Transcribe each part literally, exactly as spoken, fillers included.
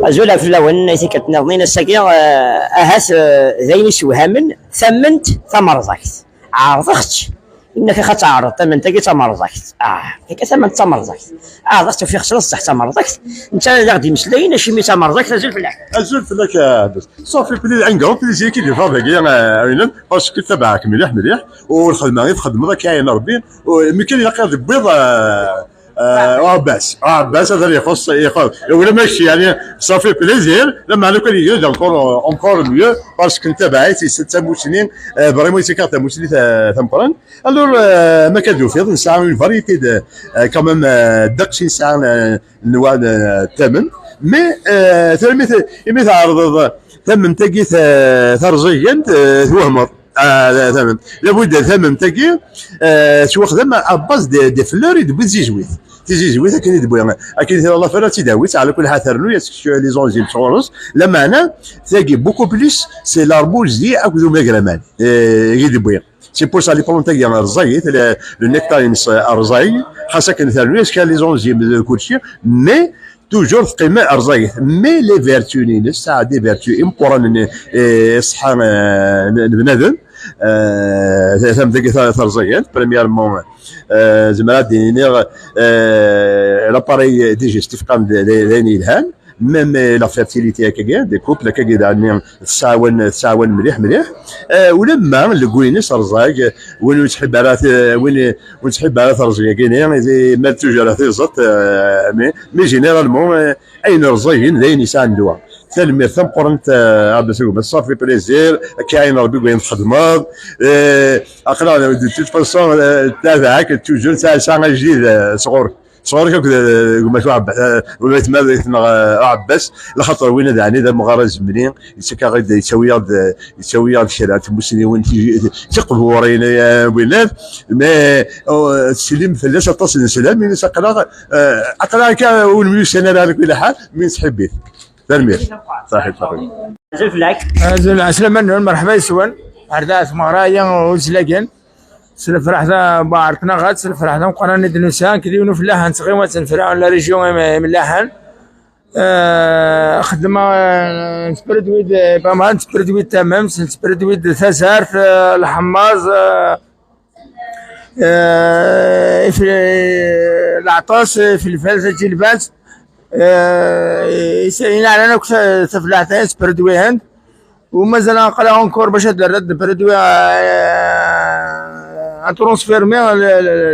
Azul ɣef lawen ay tikkelt nniḍen, ass-agi, eh, ahat, eh, d ayen isewhamen, tamment tamerẓagt. Ɛerḍeɣ-tt, inna-k ax ad teɛreḍ tamment-agi d tamerẓagt. Ah, akka tamment d tamerẓagt. Ɛerḍeɣ-tt, ufiɣ-tt d ṣṣeḥ d tamerẓagt. Netta ad aɣ-d-imeslayen acimi d tamerẓagt. Azul fell-ak. Azul fell-ak, a Ɛebbas. Safi, pli-, un grand plaisir ki d-iffeɣ dagi, eh, Ɛinab, parce que tabaɛek mliḥ, mliḥ, u lxedma i txedmeḍ akka, ɛin Rebbi, u mi kan ilaq ad d-tewwiḍ, eh, eh, Ɛebbas, Ɛebbas ad ixuṣ, ixuṣ. Ula ma kečč, yani, safi plaisir, lameɛna kan yegla-d encore, encore mieux, parce que ntabaɛ-it, yessen tamusni, eh, vraiment yettaker tamusni ta-, tameqqrant. Alors, euh, ma kan tufiḍ, nesɛa une variété de, euh, quand même, euh, ddeqs i nesɛa, euh, n wa, euh, tamen. Mais, euh, tura imi t-, imi tɛerḍeḍ tamment-agi ta-, tarẓigant, euh, twehmeḍ. Ah, la, tamen. Labud tamment-agi, euh, tettwaxdam à base de, de fleurs i d-tewwi tizizwit. Tizizwit akken i d-tewwi. Akken i tella la fleur, ad tt-id-tawi, ɛla kulli ḥal ternu-yas les enzymes sɣur-s. Lameɛna, tagi, beaucoup plus, c'est l'arbusier akked umagraman, euh, i d-tewwi. C'est pour ça les plantes-agi rẓagit, le, le nectar-ines rẓag, xas akken ternu-yas kra les enzymes d kulci, mais toujours teqqim rẓagit. Mais les vertus-ines, tesɛa des vertus imeqqranen, eh, ṣṣeḥḥa, eh, n, n bnadem, eh, tamdagi ta-, tarẓagant, premièrement, eh, zemreɣ ad d-iniɣ, eh, l'appareil digestif qqaren d, d, d ayen yelhan. Même, euh, la fertilité akkagi, des couples akkagi daɣen tesɛawan, tesɛawan mliḥ, mliḥ. Euh, ulamma lgu-ines rẓag, win ur nettḥib ara t-, win ur nettḥib ara terẓeg-agi-ni, mal toujours ara tiẓeṭ, euh, mais, mais généralement, euh, ayen rẓagen d ayen yesɛan ddwa. Tanemmirt tameqqrant, euh, Ɛebdas Aguma, ça fait plaisir, akka ayen Rebbi bɣin txedmeḍ, euh, aql-aɣ de toute façon, euh, tabaɛek, toujours, tesɛa, tesɛa ajdid, euh, sɣur-k. Sɣur-k akked, eh, gma-k Uɛebba-, eh, gma-tma-k neɣ, eh, Uɛebbas, laxaṭer winna daɣen d amɣar azemni, yettak-aɣ-d, yettawi-aɣ-d, yettawi-aɣ-d kra n tmusniwin ti-, tiqburin, eh, winnat, mais, oh, teslim fell-as aṭas n sslam, ini-as aql-aɣ, eh, aql-aɣ akka ur nemyussan ara ala kulli ḥal, mi nettḥibbi-t. Tanemmirt. Saḥit, saḥit. Azul fell-ak. Azul, ɛeslama-nwen, merḥba yes-wen. Ar da tmeɣra-ya uzlagen. S lefraḥ da, baɛerk-naɣ-tt, s lefraḥ d ameqqran i d-nusa, nekk d yiwen ufellaḥ n tɣiwant n Ferɛun, la région im-, imellaḥen. Eh, xeddmeɣ, eh, nettpredwi-d, eh, pas mal, nettpredwi-d tamemt, nettpredwi-d tazart, eh, lḥemmaẓ, eh, eh, if-, eh, leɛṭas, eh, ifelfal, taǧilbant, eh, is-, ayen ɛnan akk ta-, tafellaḥt-a nettpredwi-hen. ومازال نقرا اونكور باش هاد الرد برودوي، آه، ترونسفيرمي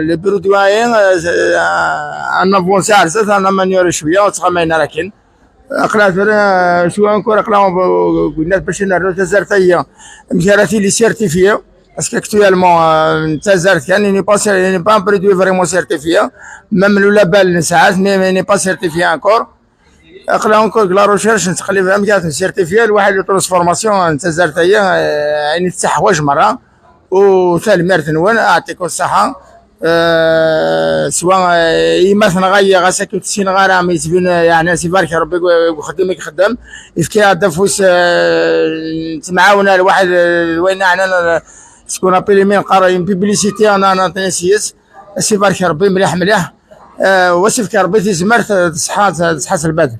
لي برودوي، آه، ان افونسي على اساس ان امانيوري شويه وتغمينا لكن اقرا، آه، شويه اونكور اقرا. قلنا باش نعرفوا تزرتيه مشاراتي لي سيرتيفيي. باسكو اكتويلمون، آه، تزرت كان ني با سير-، ني با برودوي فريمون سيرتيفيي. ميم لو لابال نساعات، مي، مي ني با سيرتيفيي اونكور. اقرا اونكور لا روشيرش، نتقلب فيها مكان سيرتيفيا الواحد لو ترانسفورماسيون نتا زرت هي، آه، يعني تسع حوايج مره. وثالميرت نوان اعطيكم الصحه. آه، سواء، آه، يماثنا غاية غاسا كنت سين غارة ميتبين، آه، يعني سي بارك ربي يخدمك خدام. يفكي هذا فوس، آه، تمعاونا الواحد، آه، وين انا، آه، سكون ابيلي مين قرا بيبليسيتي انا، انا تنسيس. سي بارك ربي مليح مليح. آه، وسيفك ربي تزمرت تصحى، تصحى البدن.